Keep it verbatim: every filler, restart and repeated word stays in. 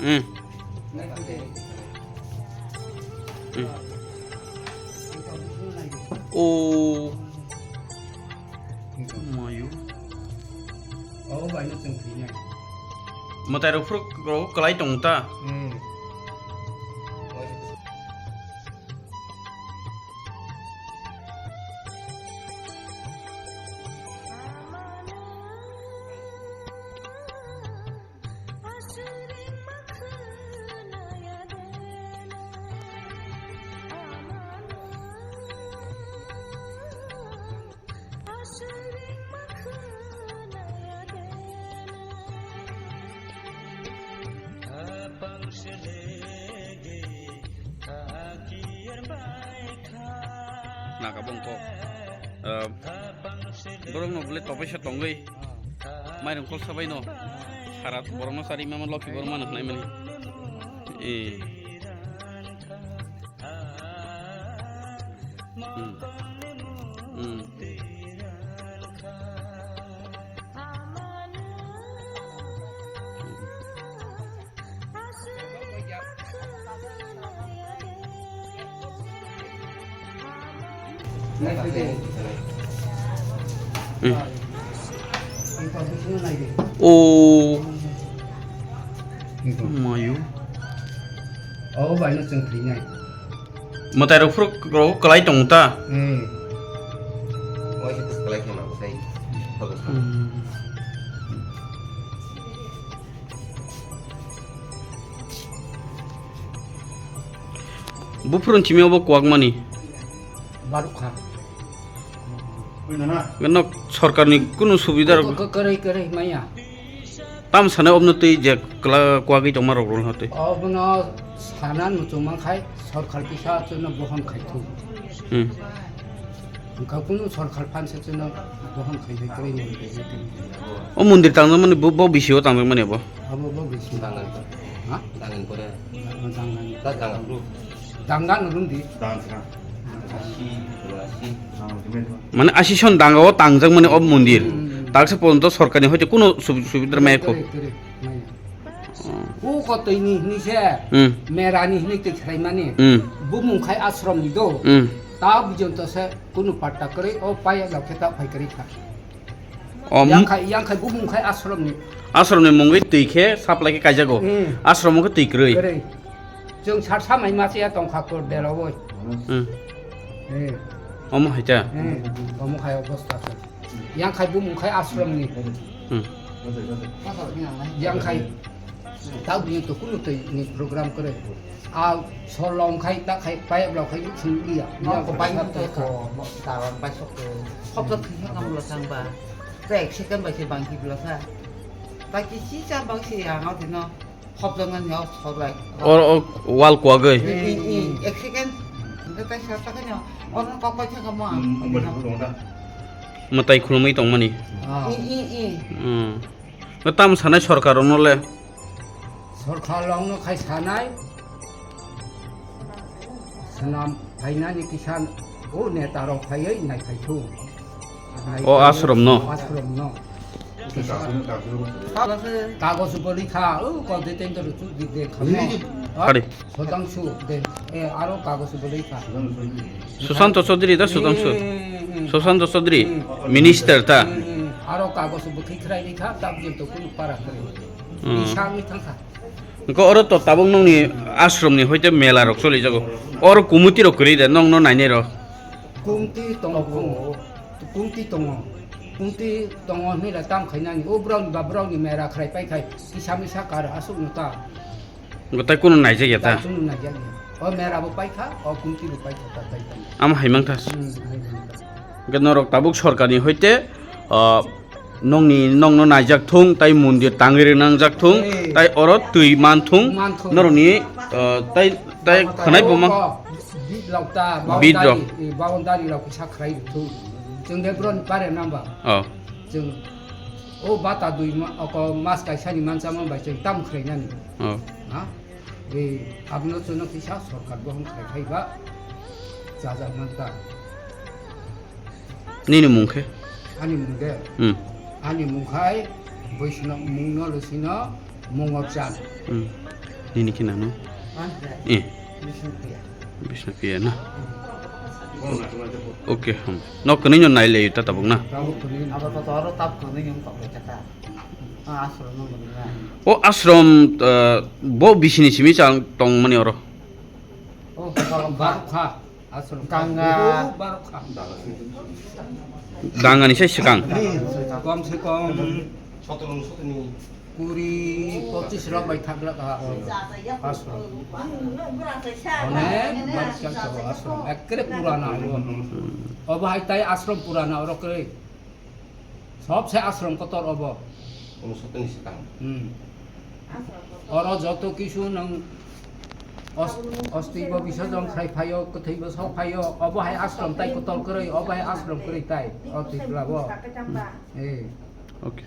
Hmm. Hmm. Oh. Mayu. Oh, bai no chwng thwinai. Mwtai rok phuru rok kwlai tong ta. Hmm. Naka bongkok. Ah, borok no bole topaisa tongwi. Mairung kol sabai no. Sara borok no sari mama Loki Borma no hwnai mani. Eh. Hmm. Hmm. Hmm. Oh. Mayu. Oh, bai no chwng thwinai. Mwtai rok phuru rok kwlai tong ta. Hmm. Oi se kwlai khe ma bwsai. Hmm. Buphuru chimi obo kwak mani. Barukha. Gwnok sorkarni kunu subida rok. Kwrwi kwrwi maya. Tam sanai obno twi je kla-, kwagwi tongma rok rwna twi. Obono sana muchungma khai sorkar kisa chwngno bohon khai thu. Hmm. Wngkha kunu sorkar phansa chwngno bohon khai khai kwrwi mani. O mondir tangjakmani bo, bo bisio tangjakmani bo. Abo bo bisio. Dangan. Ha? Dangan pore. Dangan. Da dangan bro. Dangan rwng di. Dangan saka. Asi, asi. Mane asi son danga o tangjak mani o mondir. Hmm. Taksa porjonto sorkarni hoite kuno sub-, subidar maya kho. Kore, kore, maya. Hmm. O kotoi ni hini se, hmm, mera ni hini te khrai mani. Hmm. Bumung khai ashram ni do. Hmm. Ta bujon to se kuno patta kore o paya lok khe ta phai kore kha. O, m- Yang khai, yang khai bumung khai ashram ni. Ashram ni mungwi twi khe supply khe kaijago. Hmm. Ashram khe twi kwrwi. Kwrwi. Chwng sar samai ma se ya tong kha kor bela oi. Hmm. Eh. Omo hai ta. Eh, omo khai obosta se. Yang khai bumung khai ashram ni. Hmm. Yang khai. Tau bini to kunu twi ni program kore. A sol long khai ta khai payap long khai sung iya. Yang ko bai to ko, mo taron bai sok ko. Hop to thing ka mo lo sang ba. Ta ek second bai se bang ki bla sa. Ta ki si cha bang se ya ngau tino. Hop to ngan yo sol lai. Or, or wall ko agai. I, i, i, ek second. Nda ta sa ta ka nyo. Or ko ko cha ka mo. Matai khulumui tongmani. Ah. I, i, i. Hmm. Tam sanai sorkar ono le. Sorkar rokno khai sanai, swnam phainani kisan o neta rok phaiwi naiphai thu. O ashram no? Ashram no. Kagoj bo likha, o kok de tender chu dik de khamo. Ari. Sodangsu de, e, aro kagoj bo likha. Susanto Chaudhary da Sudangsu? Eh, eh, eh. Susanto Chaudhary, hmm, minister ta? Hmm, hmm. Aro kagoj bo khikhrai likha, tab jento kunu para kare. Hmm. Bisangni thangkha. Engko oro to tabuk nongni ashram ni hoite mela rok choli jago. Oro kumuti rok kwrwi de nongno nainai rok. Kumuti tongo, kumuti tongo. Kumuti tongo hinwi la tam khainani. O browni ba browni mera khrai pai khai. Kisa misa kar asuk no ta. Engko tai kunu naijak ya ta? Tai kunu naijak ya. O mera bo pai kha, o kumuti bo pai kha ta tai ta. Amo hai mang tha. Hmm, hai mang tha. Engko norok tabuk sorkar ni hoite, ah, Nongni, nongno naijak thung, tai mondir tangwi rwnangjak thung, hey, tai oro twi man thung, man thung. Norokni, uh, tai, tai khwnai bo mang. Bit rok ta, bit rok. Boundary, eh, boundary rok kisa khwlai rw thung. Chwng de bron pare namba. Oh. Chwng o bata dui ma, oko mas kaisa ni mansa man bai chwng tam khwlai nani. Oh. Ha? Eh, abono chwngno kisa sorkar bohong khai khai ba chajak man ta. Nini mung khe? Ani mung de. Hmm. Ani mung khai Boisno mungno Lusino Mungorchan. Hmm. Nini khe nano? Eh. Bishnupriya na? Okay, hum. No kwnwi no nai le ta tabuk na? Abo to oro tap kwnwi yung tok le kata. Ah, ashram no gwnwi na. O ashram, eh, bo bisini simi chang tong mani oro? Oh, Barokha. Ganga. Ganga ni sai swkang. Kom se kom kuri pochis rok bai thak glak ha o ashram. Onek bar kya chalo ashram. Ekkere purana o. Obo hai tai ashram purana oro kwrwi. Sob se ashram kotor obo. Unosotto ni swkang. Hmm. Oro joto kisu nwng os-, ostibo bisojom khai phaio, kwthwibo sok phaio, obo hai ashram tai kotor kwrwi, obo hai ashram kwrwi tai, o Tripura bo. Eh. Okay.